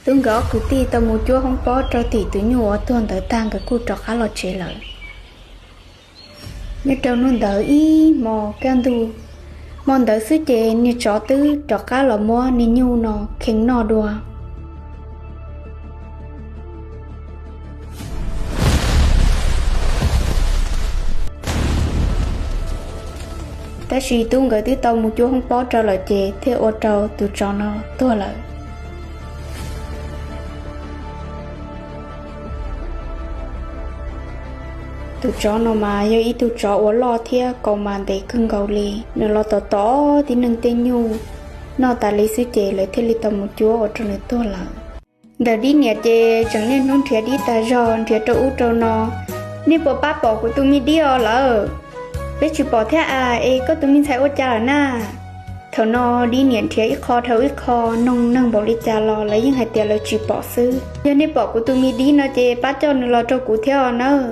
Tub nkawd ob kwv tij tau mus cuab hoob pob rau tim tus nyuj uas tuag ntawd tag, nkawd kuj rov qab los tsev lawm. Nyob rau hnub ntawd ib hmo kaj ntug, hmo ntawd xwb ces niag tsov twb rov qab los muab niag nyuj no khee noj dua. Tab sis tub nkawd twb tau mus cuab hoob pob rau lawm ces thiaj ua rau tus tsov no tuag lawm. Tus tsov no mas yog ib tug tsov uas loj thiab kaus mas ntev kawg nkaus li. Nws los tom tom tib neeg tej nyuj noj tas li xwb ces lawv thiaj li tau mus cuab ua rau nws tuag lawm. Ntawm Dib niam ces tseem niaj hnub nrhiav Dib tas zog, nrhiav rau ub rau no. Nej puas pab pom kuv tus me Dib os lawm? Peb tsis pom thiab as, es koj tus me ntxhais ua cas lawm na? Thaum no Dib niam nrhiav ib qho dhau ib qho, noog neeg npaum li cas los lawv yeej hais tias lawv tsis pom xwb. Yog nej pom kuv tus me Dib no ces pab coj nws los rau kuv thiab os nawb.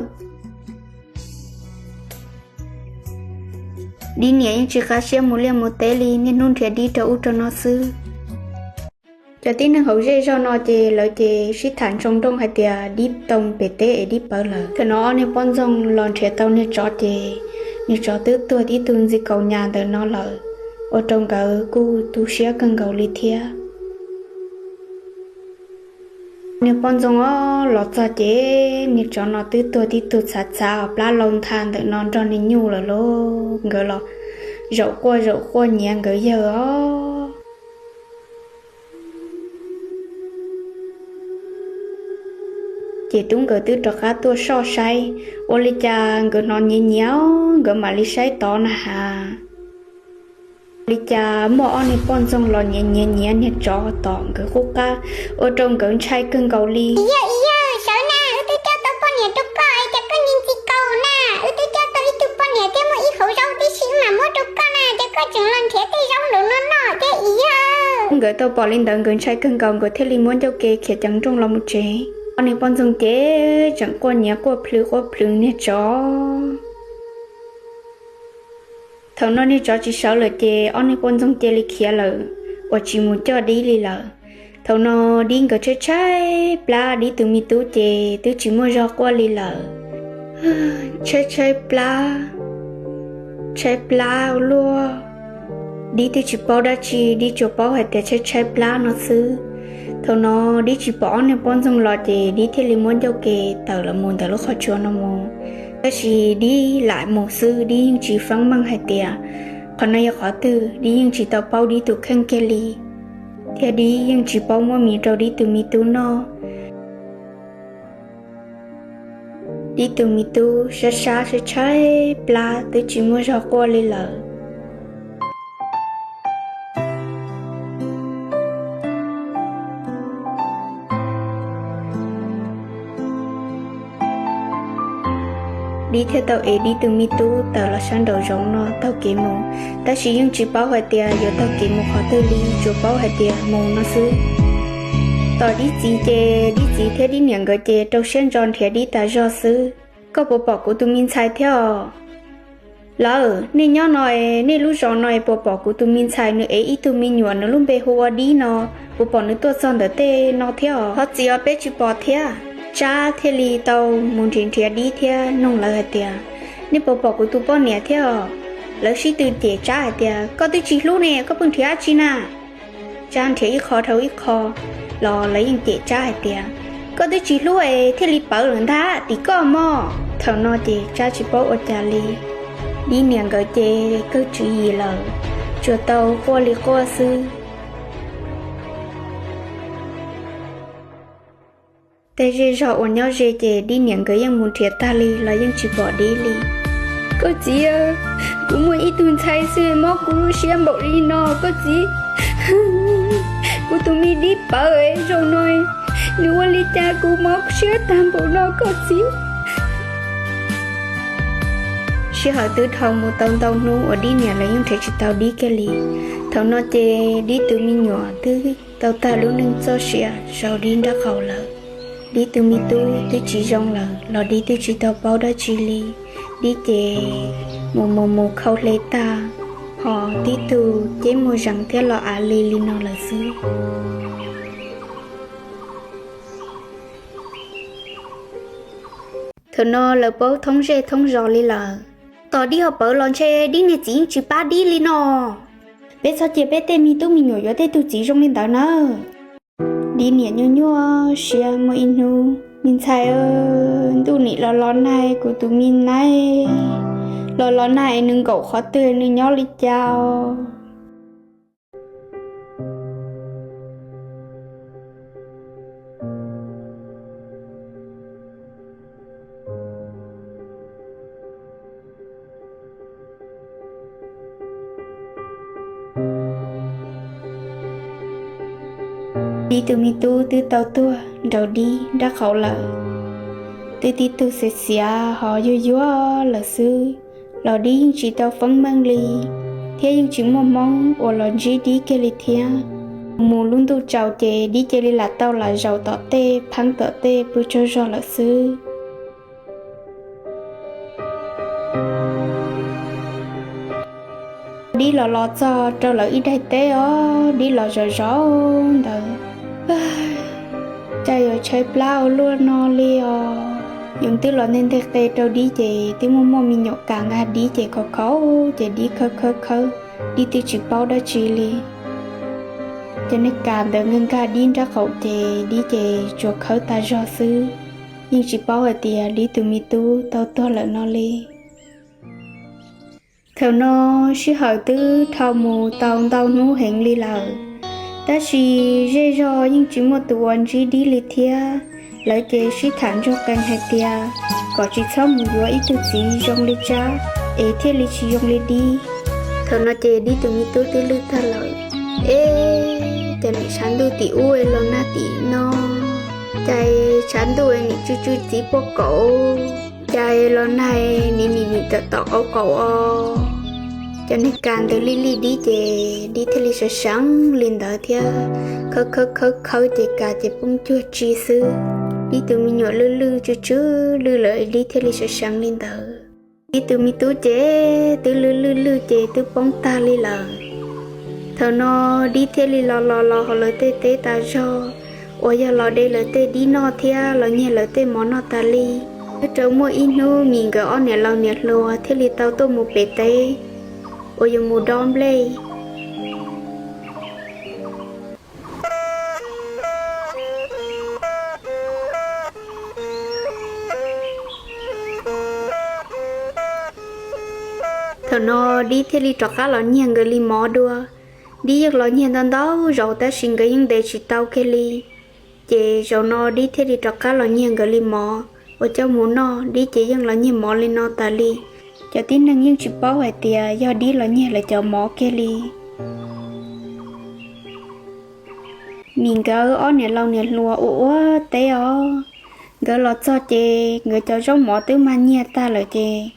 Dib niam yeej tsis qab siab mus liaj mus teb li, niaj hnub nrhiav Dib rau ub rau no xwb. Cov tib neeg hauv zej zog no ces lawv ces sib tham ntsoov nrooj hais tias Dib tau pem teb es Dib pawv lawm. Thaum no ob niag poj ntxoog los nrhiav tau niag tsov ces niag tsov twb tuag tib tug ntxi kaus nyas ntawm no lawm, ua rau nkawd kuj tu siab kawg nkaus li thiab. Niag poj ntxoog os los txog ces niag tsov no twb tuag tib tug txhav txhav os, plab lau ntha ntawm no nrog niag nyuj lawm lauj. Nkawd los zaum quaj zaum quaj nyiav nkawd yawg os. Ces tub nkawd twb rov qab tuaj soj saib, ua li cas nkawd hnov nyiav nyiav, nkawd mam li saib tod na has, ua li cas muaj ob niag poj ntxoog los nyiav nyiav nyiav niag tsov tom nkawd qub qab, ua rau nkawd ntshai kawg nkaus li. Yawg, yawg, sawv na, wb twb coj tau poj niam rau koj es cas koj nyiav ntxi kaus na? Wb twb coj tau ib tug poj niam thiab muaj ib hauv zaub tib si wb mam muab rau koj na, cas koj tseem los nrhiav tej zaub nraum no noj thiab yawg? Nkawd tau pom li ntawd nkawd ntshai kawg nkaus, nkawd thiaj li muab ncauj ke khiav ceev nrooj los mus tsev. Ob niag poj ntxoog ces tseem quaj nyiav quaj plhws quaj plhws niag tsov. Thaum no niag tsov tsis sawv lawm ces ob niag poj ntxoog cia li khiav lawm, uas tsis mus coj Dib li lawm. Thaum no Dib nkawd tshaib tshaib plab, Dib tus me tub ces twb tsis muaj zog quaj li lawm. Tshaib tshaib plab, tshaib plab ua luaj. Dib twb tsis paub dab tsi, Dib tsuas paub hais tias tshaib tshaib plab no xwb. Thaum no Dib tsis pom ob niag poj ntxoog los ces Dib thiaj li muab ncauj ke tawm los mus ntawm lub qhov tsua no mus. Tab sis Dib lam mus xwb, Dib yeej tsis feeb meej hais tias qhov no yog qhov twg, Dib yeej tsis tau paub Dib tus kheej kiag li, thiab Dib yeej tsis paub muab mis rau Dib tus me tub noj. Dib tus me tub sab sab tshaib tshaib plab twb tsis muaj zog quaj li lawm. Dib thiaj tau ev Dib tus me tub tawm los sab nraum zoov no taug kev mus, tab sis yeej tsis paub hais tias yuav taug kev mus qhov twg li, tsuas paub hais tias mus no xwb. Tom Dib txiv ces Dib txiv thiab Dib niam nkawd ces rau siab ntso nrhiav Dib tas zog xwb. Koj puas pom kuv tus me ntxhais thiab os? Lawm, nej nyob no es nej lub zos no es puas pom kuv tus me ntxhais, nws ev ib tug me nyuam nws lub npe hu ua Dib no, puas pom nws tuaj txog ntawm tej no thiab os? Ho txiv os, peb tsis pom thiab. Tsab thiaj li tau mus nrhiav nrhiav Dib thiab noog lawv hais tias, nej puas pom kuv tus poj niam thiab os? Lawv sib tw cem Tsab hais tias, koj twb tsis hlub ne, koj pheej nrhiav dab tsi na? Tsab nrhiav ib qho dhau ib qho los lawv yeej cem Tsab hais tias, koj twb tsis hlub es thiaj li pawv lawm ntag, tim koj mog. Thaum no ces Tsab tsis paub ua cas li. Dib niam nkawd ces kawg tswv yim lawm, tsuas tau quaj li quaj xwb. Tej zej zog uas nyob ze ces Dib niam nkawd yeej mus nrhiav tag li los yeej tsis pom Dib li. Koj txiv, kuv muaj ib tug ntxhais xwb mob kuv lub siab npaum li no koj txiv. Kuv tus me Dib pawv zaum no, nws ua li cas kuv mob siab tag npaum no koj txiv. Sij hawm twb dhau mus tau ntau hnub uas Dib niam lawv yeej nrhiav tsis tau Dib kiag li. Thaum no ces Dib tus me nyuam twb tau tag lub neej txoj sia rau Dib nraub qaum lawm. Dib tus me tub twb tsis zoo lawm los Dib twb tsis tau paub dab tsi li. Dib ces mus mus mus khau hle tag, ho tib tug ceb muag zees thiab los av li li no lawm xwb. Thaum no lawv paub thoob zej thoob zos li lawm. Tos Dib ho pawv los ntshe Dib niag txiv yeej tsis pab Dib li no. Peb txhob cia peb tej me tub me nyuam yuav tej tug txiv zoo li ntawd nawb. Dib niam nyuaj nyuaj siab muaj ib hnub, me ntxhais, ntuj nim los los nag kuv tus me naib, los los nag es nws nkaum qhov twg nws nyob li cas. Dib tus me tub twb tau tuag nraum Dib nraub qaum lawm, twb tib tug xiav xiav ho yuag yuag lawm xwb, los Dib yeej tsis tau feeb meej li, thiab yeej tsis muaj hmoob uas los ntsib Dib kiag li thiab. Mus lub ntuj tsaus ces Dib cia li lam tau lam zaum tom tej pheeb tom tej pw tsaug zog lawm xwb. Dib los los txog rau lawv ib daim teb os, Dib los zov zov ntawd, cas yuav tshaib plab ua luaj no li os. Yus twb los nte nte qe rau Dib ces twb muaj muaj me nyuam kam nqa Dib ces khov kho, ces Dib khawb khawb khawb, Dib twb tsis paub dab tsi li. Cov neeg kam ntawd nkag nkag Dib nraub qaum ces Dib ces tsuas khawb tas zog xwb, yeej tsis paub hais tias Dib tus me tub tau tuag lawm no li. Thaum no sij hawm twb dhau mus tau ntau hnub heev li lawm, tab sis zej zog yeej tsis muaj tus uas ntsib Dib li thiab. Lawv ces sib tham ntsuag qees hais tias kom tsis txhob mus yuav ib tug txiv zoo li Tsab es thiaj li tsis zoo li Dib. Thaum no ces Dib tus me tub twb lwj tag lawm. Eb, cas nim tshav ntuj tim ub es los nag tim no, cas tshav ntuj es nim tsw tsw txiv puag kaum, cas los nag nim nim nim tom tom qaum qaum os. Cov neeg kam ntawd lij lij Dib ces Dib thiaj li sawv seev li ntawd thiab khawb khawb khawb khawb ces kam ces poob cuag tsi xwb. Dib tus me nyuam lwj lwj tsw tsw lwj lawm Dib thiaj li sawv seev li ntawd. Dib tus me tub ces twb lwj lwj lwj ces twb poob tag li lawm. Thaum no Dib thiaj li los los los hauv lawv tej teb tas zog, uas yog los de lawv tej dib noj thiab los nyiag lawv tej mov noj tas li. Nyob rau muaj ib hnub Mim nkawd ob niam laus niam hluas thiaj li tau tuaj mus pem teb uas yuav mus dob nplej. Thaum no Dib thiaj li rov qab los nyiag nkawd li mov dua. Dib yeej los nyiag ntau ntau zaus tab sis nkawd yeej ntes tsis tau kiag li. Ces zaum no Dib thiaj li rov qab los nyiag nkawd li mov uas coj mus noj. Dib ces yeej los nyiag mov li no tas li. Cov tib neeg yeej tsis paub hais tias yog Dib los nyiag lawv cov mov kiag li. Nim nkawd ob niam laus niam hluas ua ua teb os, nkawd los txog ces nkawd cov zaub mov twb mag nyiag tag lawm ces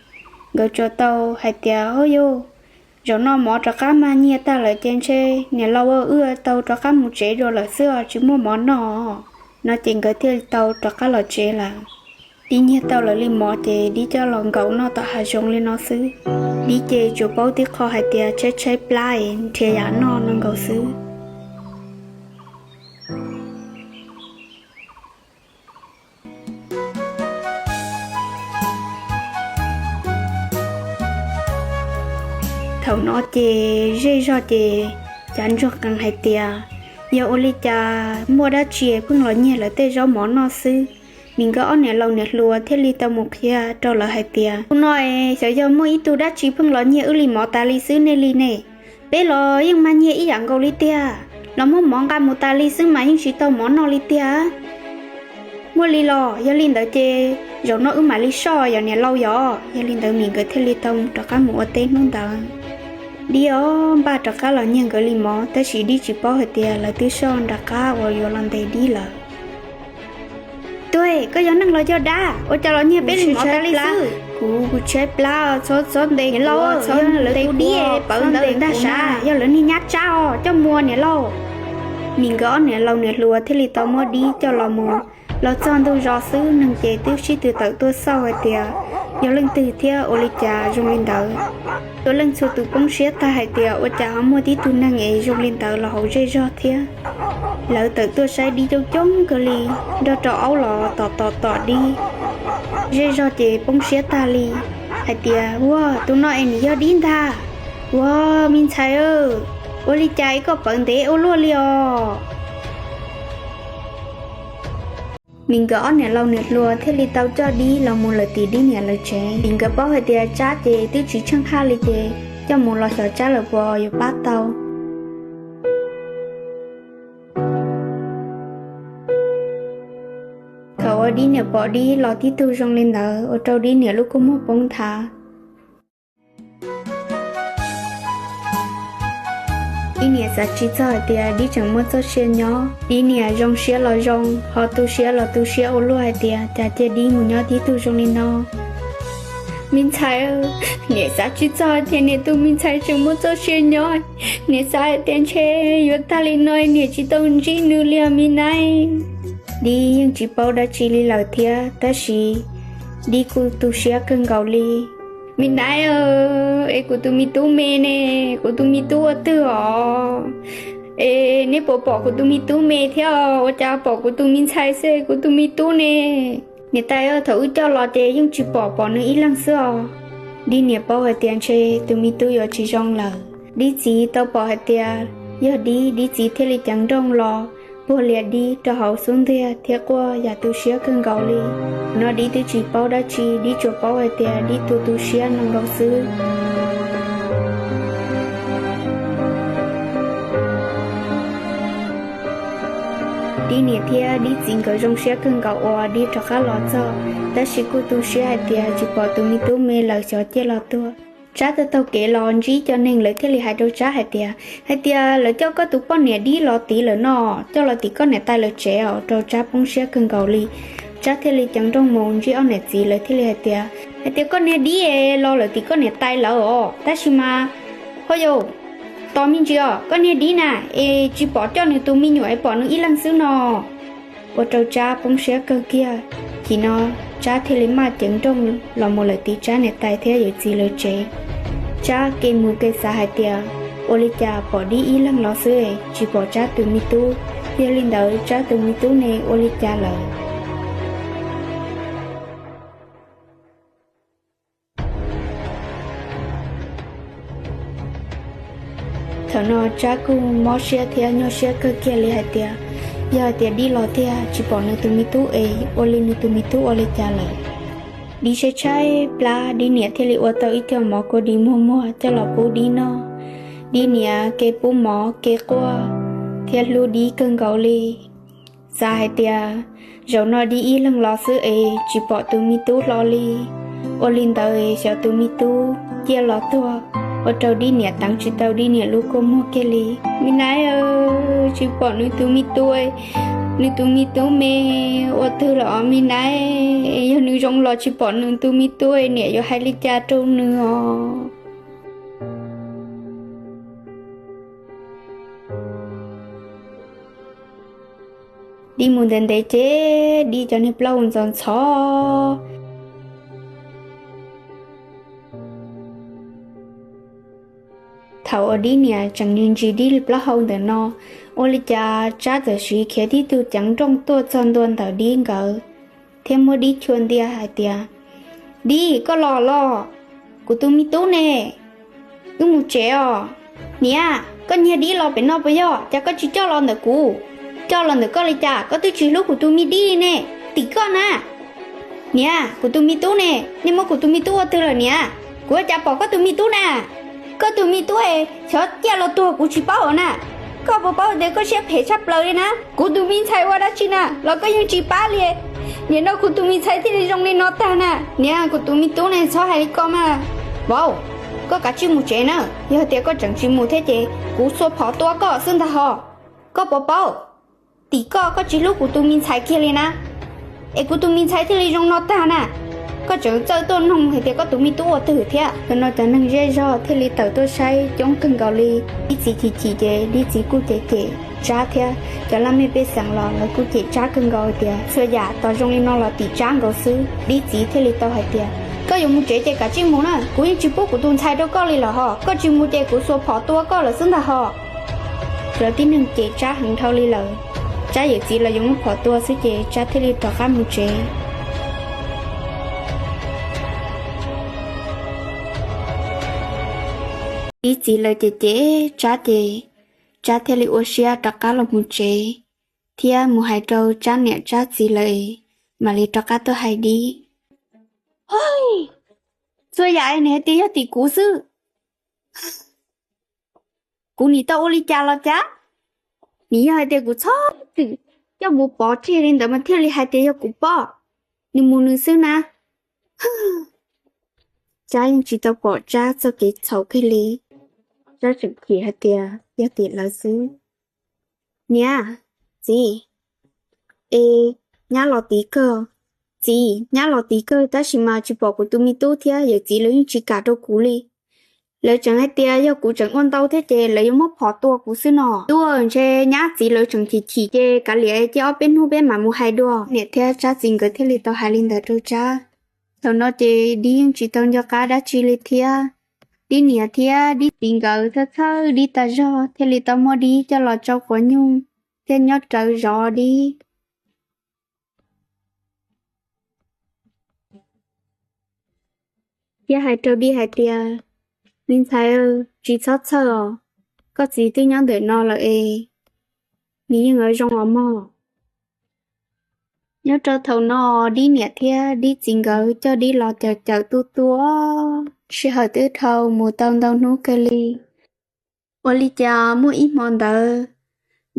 nkawd tsuas tau hais tias, Au yau, zaum no mov rov qab mag nyiag tag lawm ces ntshe niam laus wb tau rov qab mus tsev dua lawm xwb os, tsis muaj mov noj. No ces nkawd thiaj li tau rov qab los tsev lawm. Dib nyiag tau lawv li mov ces Dib coj los nkaum noj tom hav zoov li no xwb. Dib ces tsuas paub tib qho hais tias tshaib tshaib plab es nrhiav yam noj no nkaus xwb. Thaum no ces zej zog ces cav ntsuag qees hais tias, Yog ua li cas muaj dab tsi pheej los nyiag lawv tej zaub mov noj xwb? Nim nkawd ob niam laus niam hluas thiaj li tau mus qhia rau lawv hais tias, Hnub no xyov yog muaj ib tug dab tsi pheej los nyiag wb li mov tas li xwb nej li ne. Peb los yeej mag nyiag ib yam nkaus li tiag, los muab mov nqa mus tas li xwb mas yeej tsis tau mov noj li tiag. Muaj li los yog li ntawd ces zaum no wb mam li soj yom niam laus yom. Yog li ntawd Mim nkawd thiaj li tau rov qab mus ua teb hnub ntawd. Dib os npaj rov qab los nyiag nkawd li mov, tab sis Dib tsis paub hais tias lawv twb soj nram qab uas yuav los ntes Dib lawm. Tuag, koj yog neeg los yog dab, ua cas los nyiag peb li mov tas li xwb? Kuv, kuv tshaib plab, txhob, txhob ntes niam laus, txhob ntes kuv, Dib pawv ntawd tag sav, yog lawv niag nyab Tsab os, coj mus niam laus. Nim nkawd ob niam laus niam hluas thiaj li tau muab Dib coj los mus. Los txog ntug zos xwb neeg ces twb sib tw tawm tuaj xauj hais tias yog leej twg thiab ua li cas zoo li ntawd. Txhua leej txhua tus poob siab tag hais tias ua cas ho muaj tib tug neeg es zoo li ntawd los hauv zej zog thiab. Lawv tawm tuaj saib Dib coob coob kawg li, nrog rau aub los tom tom tom Dib. zej zog ces poob siab tag li hais tias, Ua, tus no es nws yog dib ntag. Ua, me ntxhais, ua li cas es koj pawv ntev ua luaj li os? Vim nkawd ob niam laus niam hluas thiaj li tau coj dib los mus lawm tim dib niam lawv tsev. Vim nkawd paub hais tias Tsab ces twb tsis tsheej haj li ces coj mus los xyov Tsab lawv puas yuav pab tau. Thaum uas dib niam pom dib los tib tug zoo li ntawd ua rau dib niam lub kua muag poob nthav. Dib niam xav tsis txog hais tias dib tseem muaj txoj sia nyob. Dib niam zoo siab los zoo, ho tu siab los tu siab ua luaj hais tias cas cia dib mus nyob tib tug zoo li no. Me ntxhais, niam xav tsis txog hais tias niam tus me ntxhais tseem muaj txoj sia nyob. Niam xav hais tias ntshe yuav tag li no niam tsis tau ntsib nws li os me nab. Dib yeej tsis paub dab tsi li lawm thiab, tab sis dib kuj tu siab kawg nkaus li. Me nab, es kuv tus me tub me ne, kuv tus me tub ua twg os? Es neb puas pom kuv tus me tub me thiab? Ua cas pom kuv tus me ntxhais xwb, kuv tus me tub ne? Niam tais, thaum wb coj los ces yeej tsis pom, pom nws ib leeg xwb os. Dib niam paub hais tias ntshe tus me tub yuav tsis zoo lawm. Dib txiv tau pom hais tias yog dib, dib txiv thiaj li ceev nrooj los puag lias dib rau hauv xub ntiag thiab quaj yam tu siab kawg nkaus li. No dib twb tsis paub dab tsi, dib tsuas paub hais tias dib tu tu siab no nkaus xwb. Dib niam thiab dib txiv nkawd zoo siab kawg nkaus uas dib rov qab los txog, tab sis kuj tu siab hais tias tsis pom tus me tub me lawm xyov cia los tuag. Tsab taug taug kev los ntsib cov neeg, lawv thiaj li hais rau Tsab hais tias, hais tias lawv coj koj tus poj niam dib los tid lawm no, coj los tim koj niam tais lawv tsev os, rau Tsab poob siab kawg nkaus li. Tsab thiaj li ceev nrooj mus ntsib ob niam txiv, lawv thiaj li hais tias, hais tias koj niag dib es los lawm tim koj niam tais lawv os, tab sis mas, ho yau, tos me ntsis os, koj niag dib na, es tsis pom coj nws tus me nyuam es pom nws ib leeg xwb no. Ua rau Tsab poob siab kawg kiag. Chim no Tsab thiaj li maj ceev nrooj los mus lawm tim Tsab niam tais thiab yawm txiv lawv tsev. Tsab ke mus ke xav hais tias, ua li cas pom dib ib leeg los xwb, tsis pom Tsab tus me tub? Yog li ntawd Tsab tus me tub ne ua li cas lawm? Thaum no Tsab kuj mob siab thiab nyuaj siab kawg kiag li hais tias, yog hais tias dib los tiag tsis pom nws tus me tub es ua li nws tus me tub ua li cas lawm? Dib tshaib tshaib plab, dib niam thiaj li ua tau ib co mov kua dis muag muag coj los pub dib noj. Dib niam ke pub mov ke quaj thiab hlub dib kawg nkaus li. Xav hais tias, zaum no dib ib leeg los xwb es tsis pom tus me tub hlo li. Ua li ntawd xyov tus me tub ciaj los tuag, ua rau dib niam teev tsis tau dib niam lub kua muag kiag li. Me nab, tsis pom nws tus me tub, nws tus me tub me ua twg los me nab? Yog nws zoo los tsis pom nws tus me tub, niam yuav hais li cas rau nws os? Dib mus ntev ntev ces dib cov niag plaub ntxhov ntxhov. Thaum uas dib niam tseem ntsis ntsis dib plaub hau ntawm no, ua li cas Tsab txawm siv khiav tib tug ceev nrooj tuaj txog ntua ntawm dib nkawd thiab muab dib chua ntia hais tias, dib, koj los los? Kuv tus me tub ne? Wb mus tsev os. Niam, koj nyiag dib los pem no puas yog? Cas koj tsis coj los ntawm kuv? Coj los ntawm koj li cas? Koj twb tsis hlub kuv tus me dib ne. Tim koj na. Niam, kuv tus me tub ne, nej muab kuv tus me tub ua twg lawm niam? Kuv ua cas pom koj tus me tub na? Koj tus me tub es xyov ciaj los tuag kuv tsis paub na. Koj puas paub tias koj siab phem tshaj plaws li na? Kuv tus me ntxhais ua dab tsi na los koj yeej tsis pab li. Nim no kuv tus me ntxhais thiaj li zoo li no tag na. Niam, kuv tus me tub ne, txhob hais li ko mas. Vauv, koj kav tsij mus tsev na. Yog tias koj tseem tsis mus thiab ces kuv xuas phom tua koj xwb ntag ho. Koj puas paub, tim koj, koj tsis hlub kuv tus me ntxhais kiag li na, es kuv tus me ntxhais thiaj li zoo no tag na. Koj tseem txawj tuaj noog hais tias koj tus me tub ua twg thiab. Thaum no cov neeg zej zog thiaj li tawm tuaj saib coob kawg nkaus li. Dib txiv chim chim ces dib txiv kuj cem cem Tsab thiab cov laj mej pej xeem los lawv kuj cem Tsab kawg nkaus hais tias txhua yam tos zoo li no los tim Tsab nkaus xwb. Dib txiv thiaj li tau hais tias, koj yuav mus tsev ces kav tsij mus na, kuv yeej tsis pub kuv tus ntxhais rau koj li los ho, koj tsis mus ces kuv xuas phom tua koj lawm xwb ntag ho. Cov tib neeg cem Tsab heev dhau li lawm, Tsab yawm txiv los yuav muab phom tua xwb ces Tsab thiaj li rov qab mus tsev. Dib txiv lawv ces cem Tsab ces Tsab thiaj li ua siab rov qab los mus tsev thiab mus hais rau Tsab niam Tsab txiv lawv mam li rov qab tuaj hais Dib. Txhua yam nws hais tias yog tim kuv xwb. Kuv nim tau ua li cas los cas, nim yog hais tias kuv txhob txwm coj mus pov tseg li ntawd mas thiaj li hais tias yog kuv poj, nws mus nws xwb na. Tsab yeej tsis tau pom Tsab txoj kev txhaum kiag li. Tsab tseem chim hais tias yog tim lawv xwb. Niam, txiv, es nyab los tiv kawg, txiv, nyab los tiv kawg tab sis mas tsis pom kuv tus me tub thiab yawm txiv lawv yeej tsis kam rau kuv li. Lawv tseem hais tias yog kuv tseem ua ntau thiab ces lawv yuav muab phom tua kuv xwb no. Tuaj ntshe nyab txiv lawv tseem chim chim ces kav liam cia ob peb hnub peb mam mus hais dua. Niam thiab Tsab txiv nkawd thiaj li tau hais li ntawd rau Tsab. Thaum no ces Dib yeej tsis tau nco qab dab tsi li thiab. Dib niam thiab Dib txiv nkawd txhawj txhawj Dib tas zog thiaj li tau muab Dib coj los tsau quav nyuj thiab nyob rawv zov Dib. Thiab hais rau Dib hais tias, me ntxhais, tsis txhob txhawj os, koj txiv twb nyob ntawm no lawm es nws yeej yuav zoo os mog. Nyob rau thaum no Dib niam thiab Dib txiv nkawd coj Dib los cawm cawm tuaj tuaj, sij hawm twb dhau mus tau ntau hnub kawg li. Ua li cas muaj ib hmo ntawd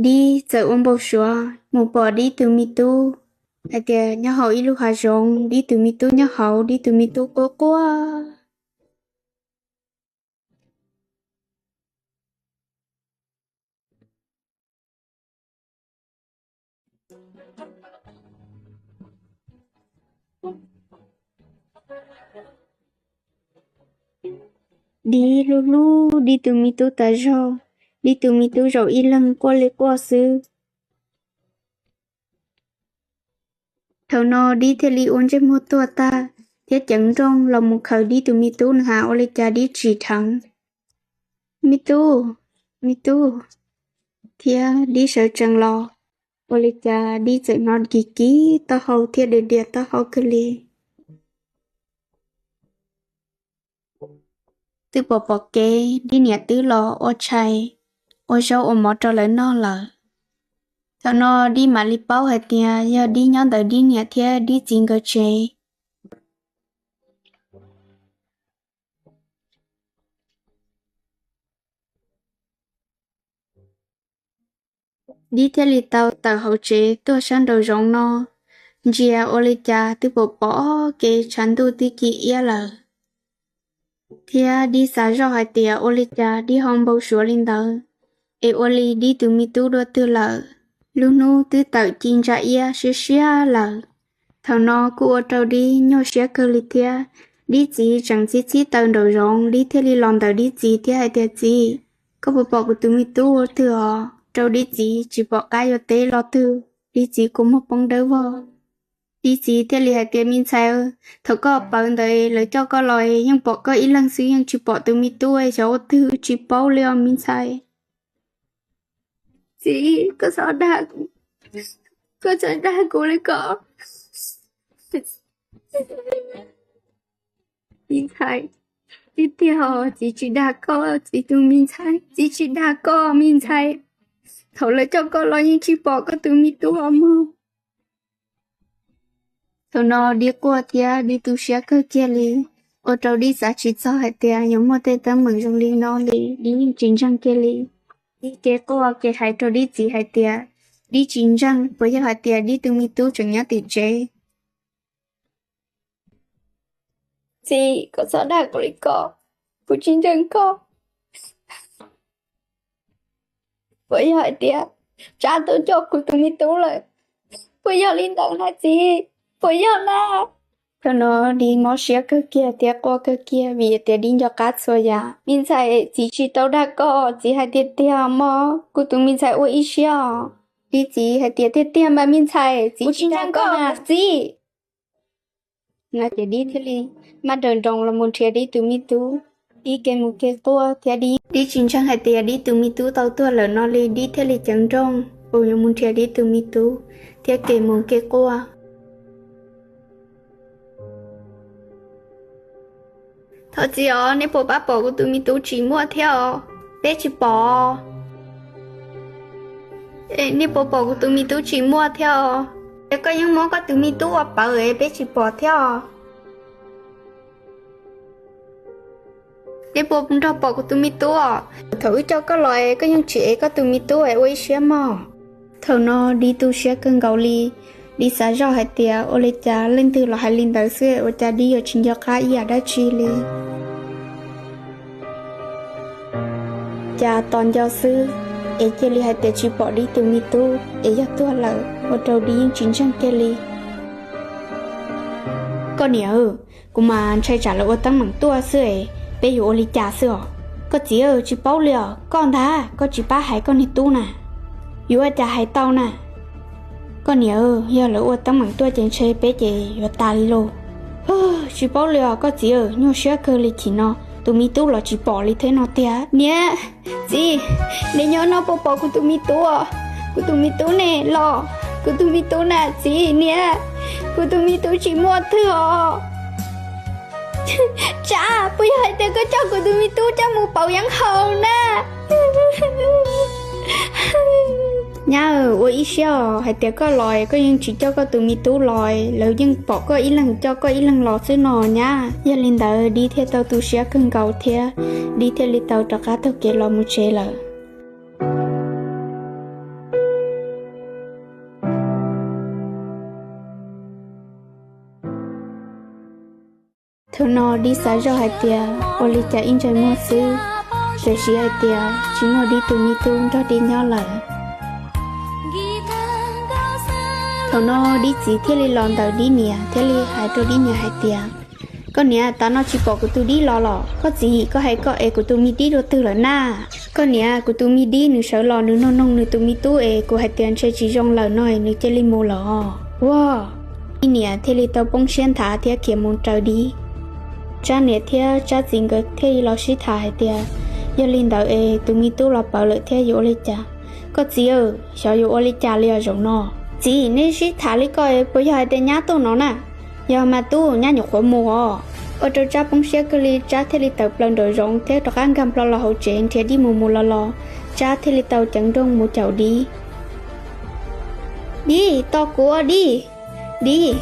Dib txawm ua npau suav mus pom Dib tus me tub hais tias nyob hauv ib lub hav zoov, Dib tus me tub nyob hauv, Dib tus me tub quaj quaj. Dib hlub hlub Dib tus me tub tas zog, Dib tus me tub zaum ib leeg quaj li quaj xwb. Thaum no Dib thiaj li ua ntsej muag tuag tag thiab ceev nrooj los mus khaws Dib tus me tub na has ua li cas Dib tsim dheev, me tub, me tub, thiab Dib sawv tsees los, ua li cas Dib txawm hnov kiv kiv taub hau thiab diam diam taub hau kawg li. Twb pom pom kev Dib niam twb los ua tshais, ua zaub ua mov rau lawv noj lawm. Thaum no Dib mam li paub hais tias yog Dib nyob ntawm Dib niam thiab Dib txiv nkawd tsev. Dib thiaj li tau tawm hauv tsev tuaj sab nraum zoov no, ntsia ua li cas twb pom pom kev tshav ntuj twb ci iab lawm. Thiab Dib xav zoj hais tias ua li cas Dib ho npau suav li ntawd, es ua li Dib tus me tub dua twg lawm. Lub hnub twb tawm ci ntsa iab siab siab lawm. Thaum no kuj ua rau Dib nyuaj siab kawg li thiab. Dib txiv tseem txhib txhib taws nraum zoov, Dib thiaj li los ntawm Dib txiv thiab hais tias, txiv, koj puas pom kuv tus me tub ua twg os? Rau Dib txiv tsis pom qab yuav teb lo twg, Dib txiv kua muag poob dawb vog. Dib txiv thiaj li hais tias, me ntxhais, thaum koj pawv ntawd lawv coj koj los yeej pom koj ib leeg xwb, yeej tsis pom tus me tub, xyov ua twg tsis paub li os me ntxhais. Txiv, koj txhob dag kuv li ko. Me ntxhais, tiag tiag os, txiv tsis dag koj, txiv tus me ntxhais, txiv tsis dag koj me ntxhais. Thaum lawv coj koj los yeej tsis pom koj tus me tub os mog. Thaum no Dib quaj thiab Dib tu siab kawg kiag li, ua rau Dib xav tsis txog hais tias yuav muaj tej teeb meem zoo li no li, Dib yeej tsis ntseeg kiag li. Dib kev quaj kev hais rau Dib txiv hais tias, Dib tsis ntseeg, puas yog hais tias Dib tus me tub tseem nyob tim tsev? Txiv, koj txhob dag kuv li ko, kuv tsis ntseeg koj. Puas yog hais tias Tsab tuaj coj kuv tus me tub lawm? Puas yog li ntawd na txiv? Puas yog na? Thaum no Dib mob siab kawg kiag thiab quaj kawg kiag vim tias Dib nco qab txhua yam. Me ntxhais, txiv tsis tau dag koj, txiv hais tiag tiag mog, kuv tus me ntxhais ua ib siab os. Dib txiv hais tias, tiag tiag mas me ntxhais, txiv tsis dag koj na txiv. No ces Dib thiaj li maj nrawm nroos los mus nrhiav Dib tus me tub. Dib kev mus kev quaj thiab Dib, Dib tsis ntseeg hais tias Dib tus me tub tau tuag lawm no li, Dib thiaj li ceev nrooj uas yuav mus nrhiav Dib tus me tub thiab kev mus kev quaj. Os txiv os, nej puas pab pom kuv tus me tub tsis muaj thiab os? Peb tsis pom. Nej puas pom kuv tus me tub tsis muaj thiab os? Es koj yeej muab koj tus me tub ua pawv es peb tsis pom thiab os. Nej puas nrog pom kuv tus me tub os? Thaum wb coj koj los es koj yeej tsis ev koj tus me tub es ua ib siab mog. Thaum no Dib tu siab kawg nkaus li. Dib xav zoj hais tias ua li cas leej twg los hais li ntawd xwb, ua cas Dib yuav tsis nco qab ib yam dab tsi li. Cas tos nco xwb es cia li hais tias tsis pom Dib tus me tub es yog tuag lawm, ua rau Dib yeej tsis ntseeg kiag li. Koj niam, kuv mas ntshai tsam lawv ua teeb meem tuaj xwb es peb yuav ua li cas xwb os? Koj txiv, tsis paub li os, koj ntag koj tsis pab hais koj niag tub na, yuav ua cas hais tau na? Koj niam, yog lawv ua teeb meem tuaj ces ntshe peb ces yuav tas li lauj. Tsis paub li os koj txiv, nyuaj siab kawg li, chim no tus me tub los tsis pom li thiab no tiag. Niam, txiv, nej nyob no puas pom kuv tus me tub? Kuv tus me tub ne los? Kuv tus me tub na txiv, niam, kuv tus me tub tsis muaj twg os. Tsab, puas yog hais tias koj coj kuv tus me tub coj mus pauv yeeb haus na? Nyab, ua ib siab os, hais tias koj los koj yeej tsis coj koj tus me tub los, lawv yeej pom koj ib leeg coj koj ib leeg los xwb no nyab. Yog li ntawd Dib thiaj tau tu siab kawg nkaus thiab Dib thiaj li tau rov qab taug kev los mus tsev lawm. Thaum no Dib xav zoj hais tias ua li cas ib ntsais muag xwb, tiam sis hais tias tsis muaj Dib tus me tub nrog Dib nyob lawm. Thaum no Dib txiv thiaj li los ntawm Dib niam thiaj li hais rau Dib niam hais tias, koj niam, tav no tsis pom kuv tus Dib los los? Koj txiv, koj hais koj ev kuv tus me Dib dua twg lawm na? Koj niam, kuv tus me Dib nws sawv los nws noog noog nws tus me tub es kuv hais tias ntshe tsis zoo lawm no nws cia li mus lawm os. Ua, Dib niam thiaj li tau poob siab nthav thiab khiav mus raws Dib. Tsab niam thiab Tsab txiv nkawd thiaj li los sib tham hais tias, yog li ntawd es tus me tub los pawv lawm thiab yuav ua li cas? Koj txiv, xyov yuav ua li cas li os zaum no. Txiv, nej sib tham li ko puas yog hais tias nyab tuaj no na? Yog mas tub, nyab nyuam qhuav mus os. Ua rau Tsab poob siab kawg li, Tsab thiaj li tawm plaws nraum zoov thiab rov qab nkag nplo los hauv tsev nrhiav Dib mus mus los los, Tsab thiaj li tau ceev nrooj mus caum Dib. Dib, tos kuv, Dib. Dib,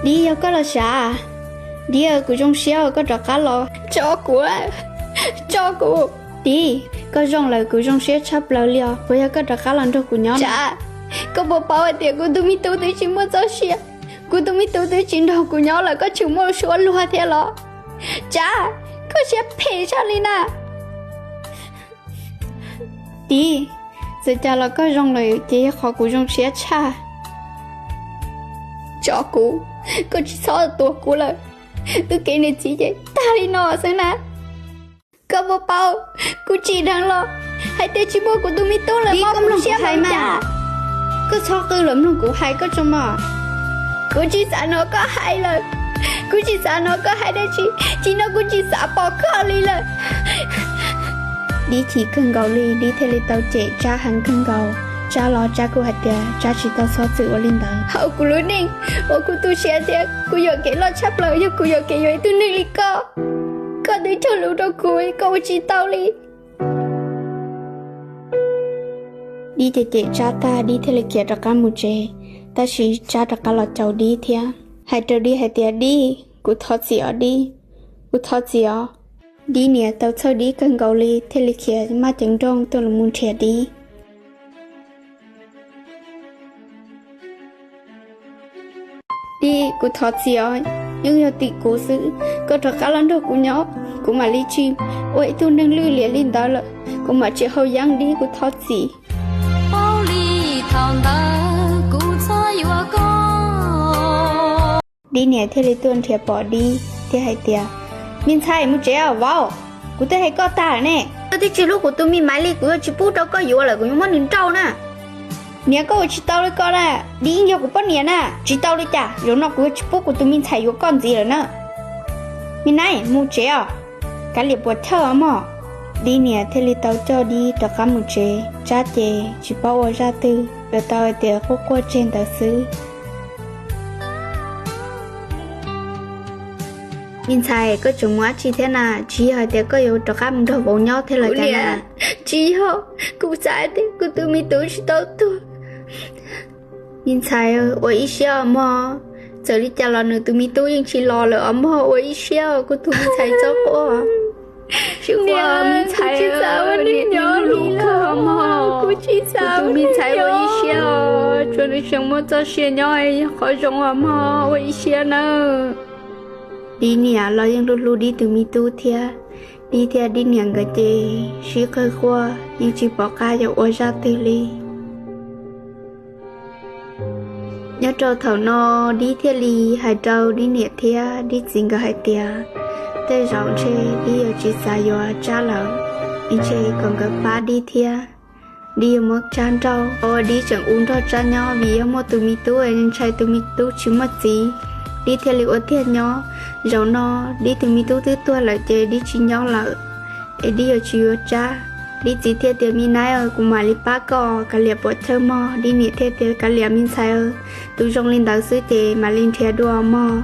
Dib, yog koj los sav? Dib, kuv zoo siab uas koj rov qab los. Tso kuv, tso kuv. Dib, koj zoo lawm, kuv zoo siab tshaj plaws li os, puas yog koj rov qab los nrog kuv nyob? Tsab, koj puas paub hais tias kuv tus me tub twb tsis muaj txoj sia, kuv tus me tub twb tsis nrog kuv nyob lawm, koj tseem muaj suab luag thiab los? Tsab, koj siab phem tshaj li na. Dib, txawm cas los koj zoo lawm ces yog qhov kuv zoo siab tshaj. Tso kuv, koj tsis txhob tuav kuv lawm. Wb kev niam txiv ces tag li no xwb na. Koj puas paub, kuv tsim dheev los hais tias tsis muaj kuv tus me tub lawm. Dib, koj mloog kuv hais mas. Koj txhob qw lawm, mloog kuv hais koj tso mog. Kuv tsis xav hnov koj hais lawm. Kuv tsis xav hnov koj hais dab tsi. Tsis no kuv tsis xav pom koj li lawm. Dib chim kawg nkaus li, Dib thiaj li tau cem Tsab heev kawg nkaus. Tsab los Tsab kuj hais tias Tsab tsis tau txhob txwm ua li ntawd. Hauv kuv lub neej uas kuv tu siab thiab kuv yuam kev loj tshaj plaws yog kuv yuam kev yuav ib tug neeg li koj. Koj twb cog lus rau kuv, koj ua tsis tau li. Dib cem cem Tsab tag, Dib thiaj li khiav rov qab mus tsev. Tab sis Tsab rov qab los caum Dib thiab hais rau Dib hais tias, Dib, kuv thov txim os Dib, kuv thov txim os. Dib niam tau txhawj Dib kawg nkaus li thiaj li khiav maj ceev nrooj tuaj los mus nrhiav Dib. Dib, kuv thov txim os, yeej yog tim kuv xwb, koj rov qab los nrog kuv nyob, kuv mam li tsis ua ib tug neeg lwj liam li ntawd lawm, kuv mam tsis haus yeeb Dib, kuv thov txim. Dib niam thiaj li tuaj nrhiav pom Dib thiab hais tias, Me ntxhais, mus tsev os vauv, kuv twb hais koj tag lawm ne, koj twb tsis hlub kuv tus me Maiv li, kuv yuav tsis pub rau koj yuav lawm, kuv yuav muab nws nrauj na. Niam, koj ua tsis tau li ko na, Dib yeej yog kuv poj niam na. Tsis tau li cas, zaum no kuv yuav tsis pub kuv tus me ntxhais yuav koj ntxiv lawm na. Me Naiv, mus tsev os, kav liam puas chawj os mog. Dib niam thiaj li tau coj Dib rov qab mus tsev, Tsab ces tsis paub ua zaj twg, yuav tau hais tias quaj quaj tseg ntawd xwb. Me ntxhais, koj tseem mus dab tsi thiab na? Tsis yog hais tias koj yuav rov qab mus nrog vauv nyob thiab los cas na? Tsis yog, kuv xav tias kuv tus me tub tsis tau tuag. Me ntxhais, ua ib siab os mog, txawm li cas los nws tus me tub yeej tsis los lawm os mog, ua ib siab os kuv tus me ntxhais txhob quaj. Tsis quaj me ntxhais, niam lub kawg mog, kuv tus me ntxhais ua ib siab os, tsuav nws tseem muaj txoj sia nyob yog qhov zoo os mog, ua ib siab nawb. Dib niam los yeej hlub hlub Dib tus me tub thiab. Dib thiab Dib niam nkawd ces sib qawg quaj yeej tsis pom qab yuav ua zaj twg li. Nyob rau thaum no, Dib thiaj li hais rau Dib niam thiab Dib txiv nkawd hais tias, tej zaum ntshe Dib yuav tsis xav yuav Tsab lawm, es ntshe kom nkawd pab Dib thiab. Dib yuav muab Tsab nrauj, ua Dib tseem ua nrog Tsab nyob vim yog muaj tus me tub es ntshai tus me tub tsis muaj txiv. Dib thiaj li ua tiag nyob. Zaum no Dib tus me tub twb tuag lawm ces Dib tsis nyob lawm, es Dib yuav tsis yuav Tsab. Dib txiv thiaj tias, me nab, kuv mam li pab koj, kav liam pom chaw mog. Dib niam thiaj tias, kav liam me ntxhais, tus zoo li ntawd xwb ces mam li nrhiav dua mog.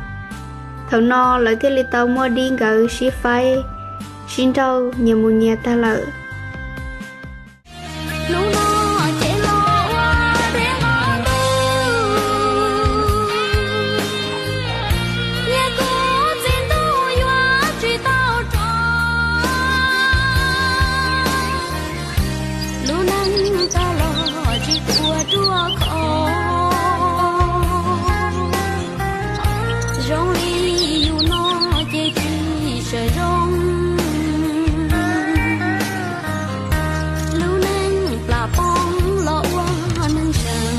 Thaum no lawv thiaj li tau muab Dib nkawd sib faib, sib nrauj nyias mus nyias tag lawm. Hnub no ces los ua deb qhov ntuj, niag kuv txiv ntuj yuav tsis tau rov. Lub neej tau los tsis tuag ruaj khov, zoo li yus no ces tsis tshua zoo. Lub neej plam poob los ua neeg seem,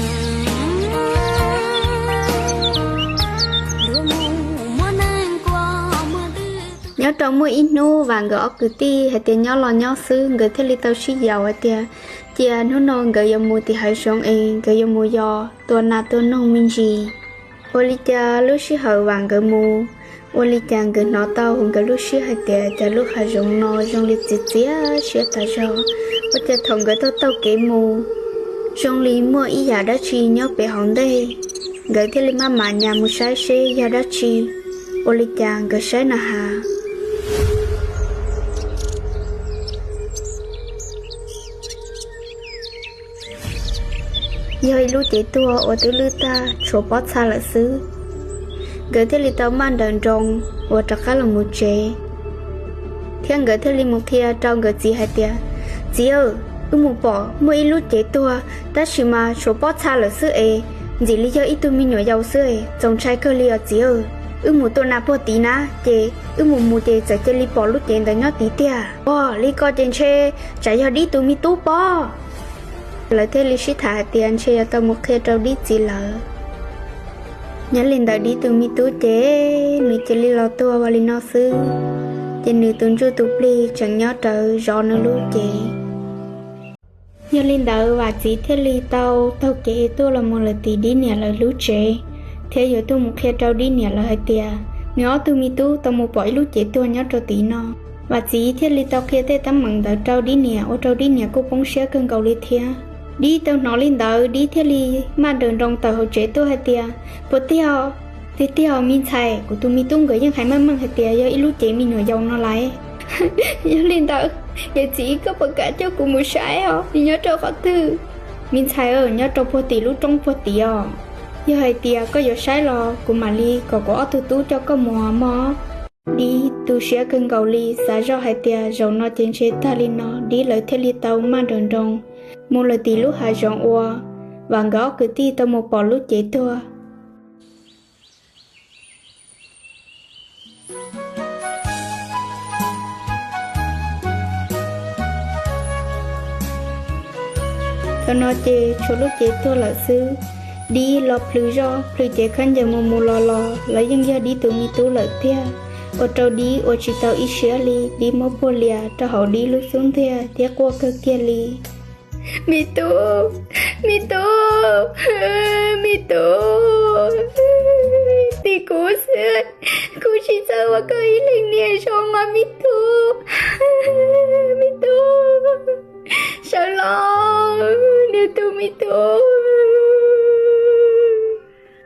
yuav mus muab neeg kua muag twg. Nyob rau muaj ib hnub Vam nkawd ob kwv tij hais tias nyob los nyob xwb, nkawd thiaj li tau sib yaum hais tias cia hnub no nkawd yuav mus tim hav zoov es nkawd yuav mus yos tua nas tua noog me ntsis. Ua li cas lub sij hawm Vam nkawd mus, ua li cas nkawd hnov tau hauv nkawd lub siab hais tias cas lub hav zoov no zoo li txias txias siab tas zog. Ua cas thaum nkawd taug taug kev mus, zoo li muaj ib yam dab tsi nyob pem hauv ntej. Nkawd thiaj li maj mam nyas mus saib seb yog dab tsi. Ua li cas nkawd saib na has, yog ib lub cev tuag uas twb lwj tag tshuav pob txha lawm xwb. Nkawd thiaj li tau maj nrawm nroos uas rov qab los mus tsev, thiab nkawd thiaj li mus qhia rau nkawd txiv hais tias, txiv, wb mus pom muaj ib lub cev tuag tab sis mas tshuav pob txha lawm xwb es, ntxim li yog ib tug me nyuam yaus xwb es, txaus ntshai kawg li os txiv. Wb mus tua nas puag tid na, ces wb mus mus ces txawm cia li pom lub cev ntawd nyob tid tiag. Ua li ko ces ntshe tsam yog Dib tus me tub pob. Lawv thiaj li sib tham hais tias ntshe yuav tau mus qhia rau Dib txiv lawv. Nyob li ntawd Dib tus me tub ces nws cia li los tuag ua li no xwb, ces nws tus ntsuj tus plig tseem nyob rawv zov nws lub cev. Yog li ntawd Vam txiv thiaj li tau taug kev tuaj los mus lawm tim Dib niam lawv lub tsev, thiab yuav tuaj mus qhia rau Dib niam lawv hais tias nws ob tug me tub tau mus pom ib lub cev tuag nyob rau tim no. Vam txiv thiaj li tau qhia tej teeb meem ntawd rau Dib niam, ua rau Dib niam kuj poob siab kawg nkaus li thiab. Dib tau hnov li ntawd, Dib thiaj li maj nrawm nroos tawm hauv tsev tuaj hais tias, puas tiag? Tiag tiag me ntxhais, kuv tus me tub nkawd yeej hais meej meej hais tias yog ib lub cev me nyuam yaus no lais. Yog li ntawd, yawm txiv koj puas kam coj kuv mus saib os? Nws nyob rau qhov twg? Me ntxhais, nyob rau puag tim lub roob puag tid os. Yog hais tias koj yuav saib los kuv mam li kom kuv ob tug tub coj koj mus mog. Dib tu siab kawg nkaus li, xav zoj hais tias zaum no ces ntshe tag li no. Dib lawv thiaj li tau maj nrawm nroos mus lawm tim lub hav zoov uas Vam nkawd ob kwv tij tau mus pom lub cev tuag. Thaum no ces tshuav lub cev tuag lawm xwb. Dib los plhws zoj plhws cev khaub ncaws mus mus los los, lawv yeej yog Dib tus me tub lawm tiag, ua rau Dib ua tsis tau ib siab li. Dib muab puag lias rau hauv Dib lub xub ntiag thiab quaj kawg kiag li. Me tub, me tub, me tub, tim kuv xwb, kuv tsis txawj ua koj ib leeg niam zoo mas me tub, me tub, sawv los, niag tub me tub.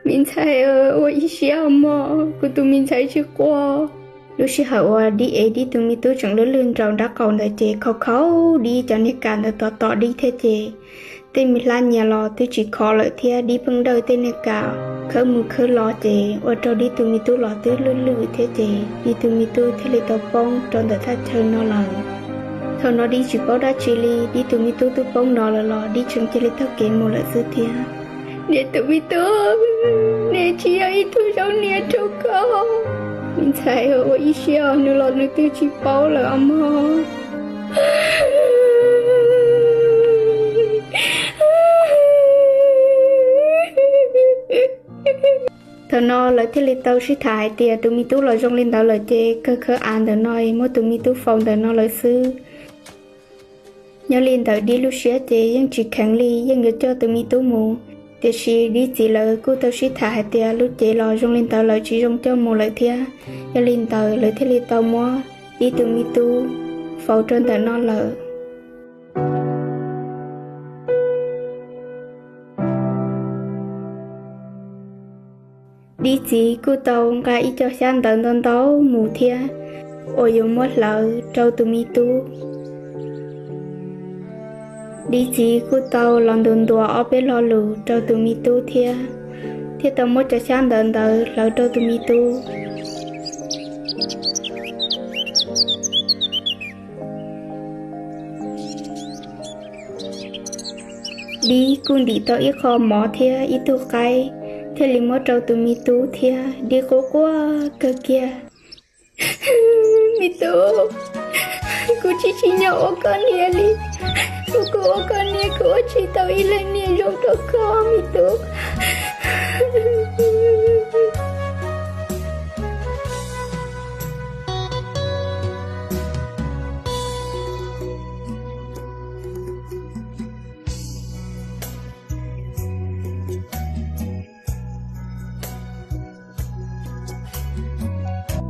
Me ntxhais, ua ib siab mog, kuv tus me ntxhais tsis quaj. Lub sij hawm uas Dib ev Dib tus me tub tseem lwj lwj nraum nraub qaum ntawd ces khau khau Dib cov niag kas ntawd tom tom Dib thiab ces tej me hlab nyias los twb tsis khov lawm thiab Dib pheej dawj tej niag kas khawb mus khawb los ces ua rau Dib tus me tub los twb lwj lwj thiab ces Dib tus me tub thiaj li tau poob rau ntawm thaj chaw no lawm. Thaum no Dib tsis paub dab tsi li, Dib tus me tub twb poob no lawm los Dib tseem cia li taug kev mus lawm xwb thiab. Niam tus me tub, nws tsis yog ib tug zoo niam rau koj. Me ntxhais, ua ib siab os, nws los nws twb tsis paub lawm os mog. Thaum no lawv thiaj li tau sib tham hais tias tus me tub los zoo li ntawd lawm ces kawg khawb av ntawm no muab tus me tub faus ntawm no lawm xwb. Nyob li ntawd Dib lub siab ces yeej tsis kheev li, yeej yuav coj tus me tub mus. Tiam sis Dib txiv lawv kuj tau sib tham hais tias lub cev los zoo li ntawd lawm tsis zoo coj mus lawm thiab. Yog li ntawd lawv thiaj li tau muab Dib tus me tub faus rau ntawm no lawm. Dib txiv kuj tau nqa ib co xyab ntawv ntau ntau mus thiab uas yuav muab hlawv rau tus me tub. Dib txiv kuj tau los ntuas ntuas ob peb lo lus rau tus me tub thiab, thiaj tau muab cov xyab ntawv ntawd hlawv rau tus me tub. Dib kuj ntim tau ib qho mov thiab ib tug qaib, thiaj li muab rau tus me tub thiab Dib quaj quaj kawg kiag. Me tub, kuv tsis tsim nyog ua koj niam li. Kuv, kuv ua koj niam kuv ua tsis tau ib leeg niam zoo rau koj me tub.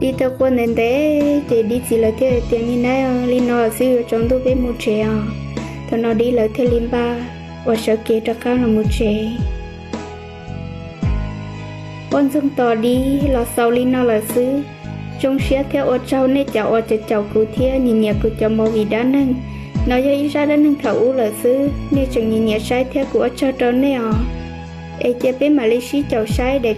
Dib tau quaj ntev ntev ces Dib txiv lawv thiaj tias, Nim no li no xwb yuav tsaus ntuj peb mus tsev os. Thaum no Dib lawv thiaj li npaj ua sawv kev rov qab los mus tsev. Poj ntxoog tos Dib los xaus li no lawm xwb. Zoo siab thiab ua tsaug nej cov uas caum kuv thiab nyiam nyiam kuv cov movie dab neeg. No yog ib zaj dab neeg thaum ub lawm xwb, nej tseem nyiam nyiam saib thiab kuv ua tsaug rau nej os. Es cia peb mam li sib caum saib daim